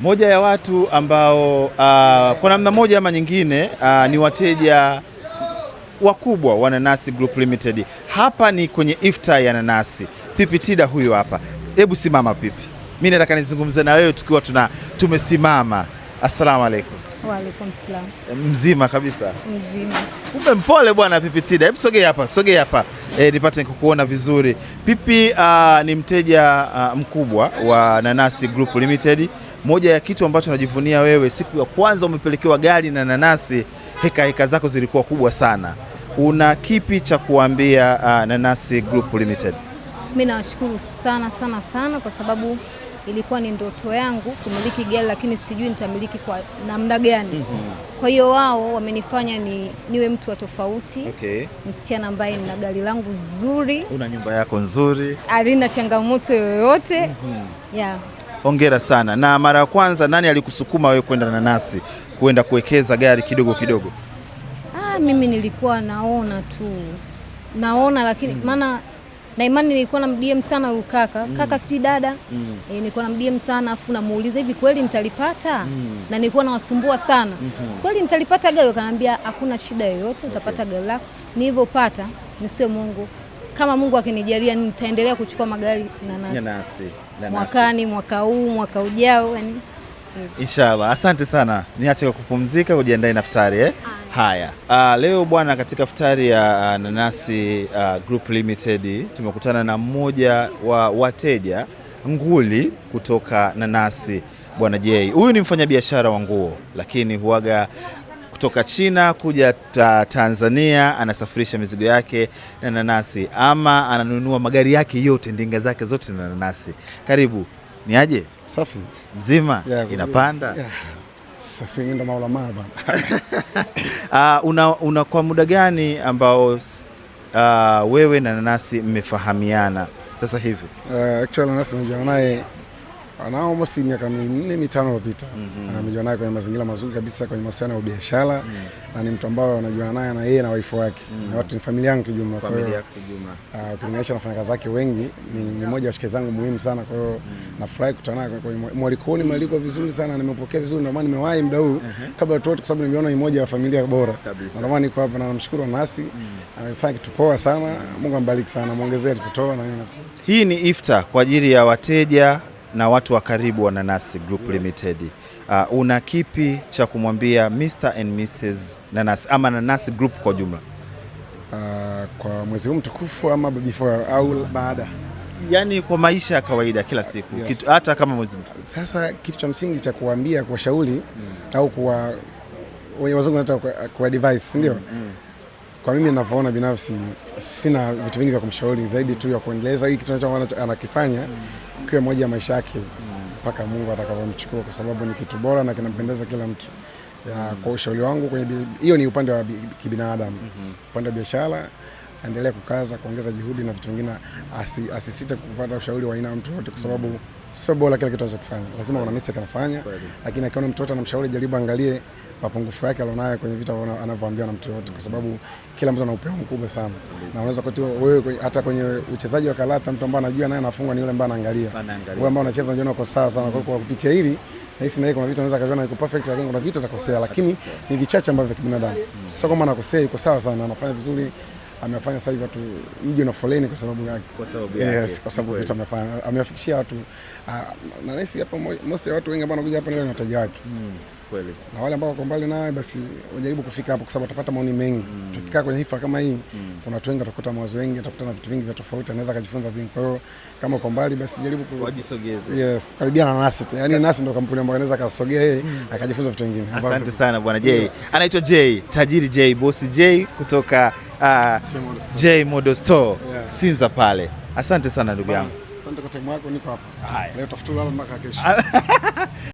Moja ya watu ambao kwa namna moja ama nyingine ni wateja wakubwa wa Nanasi Group Limited. Hapa ni kwenye iftar ya Nanasi. Pipi Tida huyu hapa. Hebu simama Pipi, mimi nataka nizungumze na wewe tukiwa tumesimama. Assalamu alaikum. Waalaikum salam. Mzima kabisa? Mzima. Kumbe mpole bwana Pipi Tida. Hebu sogea hapa, sogea hapa nipate kukuona vizuri. Pipi ni mteja mkubwa wa Nanasi Group Limited. Moja ya kitu ambacho najivunia wewe, siku ya kwanza umepelekewa gari na Nanasi, heka heka zako zilikuwa kubwa sana. Una kipi cha kuambia Nanasi Group Limited? Mimi nawashukuru sana sana sana kwa sababu ilikuwa ni ndoto yangu kumiliki gari, lakini sijui nitamiliki kwa namna gani. Kwa hiyo wao wamenifanya niwe mtu wa tofauti. Msichana ambaye nina gari langu zuri. Una nyumba yako nzuri. Halina changamoto yoyote. Yeah. Hongera sana. Na mara ya kwanza nani alikusukuma wewe kwenda Nanasi kwenda kuwekeza gari kidogo kidogo? Mimi nilikuwa naona tu. Naona lakini maana na imani nilikuwa na DM sana huyu kaka. Kaka sijui dada. Nilikuwa na DM sana afu namuuliza hivi kweli nitalipata? Na nilikuwa nawasumbua sana. Kweli nitalipata gari? Akaniambia hakuna shida yoyote, utapata gari lako. Nilivyopata, nisiwe Mungu. Kama Mungu akinijalia nitaendelea kuchukua magari Nanasi. Nanasi. Nanasi. Mwakani, mwaka huu, mwaka ujao, yani. Inshallah. Asante sana. Niache kupumzika ujiandae na futari. Haya. Leo bwana katika futari ya Nanasi Group Limited tumekutana na mmoja wa wateja nguli kutoka Nanasi, Bwana J. Huyu ni mfanyabiashara wa nguo lakini huaga kutoka China kuja Tanzania, anasafirisha mizigo yake na Nanasi ama ananunua magari yake yote, ndinga zake zote na Nanasi. Karibu. Ni aje? Safi. Mzima? Yeah, inapanda? Yeah. Sasa ndo maulama bana. Una kwa muda gani ambao wewe na Nanasi mmefahamiana sasa hivi? Actually Nanasi nimejuana naye ana almost miaka 4 5 iliyopita. Nimejuana naye kwenye mazingira mazuri kabisa, kwenye mahusiano ya biashara. Na ni mtu ambaye anajuana naye na yeye na wife wake. Na watu ni familia yangu kijumla. Kwa hiyo, Familia yako kijumla. Ukilinganisha na wafanyakazi wake wengi, ni mmoja wa washikaji zangu muhimu sana. Kwa hiyo nafurahi kukutana naye kwenye mwalikoni, mwaliko vizuri sana, nimepokea vizuri, ndio maana nimewahi muda huu kabla watu wote, kwa sababu nimeona ni mmoja wa familia bora. Na ndio maana niko hapa na namshukuru Nanasi. Amefanya kitu poa sana. Mungu ambariki sana, muongezee alipotoa na nini. Hii ni iftar kwa ajili ya wateja na watu wa karibu wa Nanasi Group Limited. Una kipi cha kumwambia Mr and Mrs Nanasi ama Nanasi Group kwa jumla? Kwa mwezi huu mtukufu ama before au baada? Yaani kwa maisha ya kawaida kila siku. Yes. Kitu, hata kama mwezi mtukufu. Sasa kitu cha msingi cha kuambia, kuwashauri au kuwa wazungu wanaita kwa advice, si ndio? Kwa mimi ninavyoona binafsi sina vitu vingi vya kumshauri zaidi tu ya kuendeleza hiki kitu anakifanya kiwe moja ya maisha yake mpaka Mungu atakapomchukua, kwa sababu ni kitu bora na kinampendeza kila mtu. Kwa ushauri wangu kwenye hiyo ni upande wa kibinadamu. Upande wa biashara endelea kukaza, kuongeza juhudi na vitu vingine, asisite kupata ushauri wa aina ya mtu yote, kwa sababu sio bora kila kitu anachokifanya. Lazima kuna mistake anafanya, lakini akiona mtu yote anamshauri, jaribu angalie mapungufu yake alionayo kwenye vitu anavyoambiwa na mtu yote, kwa sababu kila mtu ana upeo mkubwa sana. Na unaweza kuwa wewe hata kwenye uchezaji wa karata, mtu ambaye anajua naye anafungwa ni yule ambaye anaangalia. Wewe ambaye unacheza unajiona uko sawa sana. Kwa hiyo kwa kupitia hili nahisi na yeye kuna vitu anaweza akajiona yuko perfect, lakini kuna vitu atakosea, lakini ni vichache ambavyo kibinadamu. Sio kama anakosea, yuko sawa sana, anafanya vizuri. Amefanya sasa hivi watu mji una foleni kwa sababu yake. Kwa sababu yake. Yes, kwa sababu vitu amefanya, amewafikishia watu. Na nahisi hapa most ya watu wengi ambao wanakuja hapa ni wateja wake. Kweli. Na wale ambao wako mbali naye basi wajaribu kufika hapo, kwa sababu watapata maoni mengi. Tukikaa kwenye hifadhi kama hii, kuna watu wengi watakuta mawazo mengi, watakuta na vitu vingi vya tofauti, anaweza akajifunza vingi. Kwa hiyo kama uko mbali basi jaribu wajisogeze. Yes, karibiana na Nasi. Yaani Nasi ndio kampuni ambayo anaweza akasogea yeye akajifunza vitu vingine. Asante sana bwana J. Anaitwa J, Tajiri J, Boss J kutoka J Model Store, Sinza pale. Asante sana ndugu yangu. Asante kwa time yako, niko hapa. Haya. Leo tafuturu hapa mpaka kesho.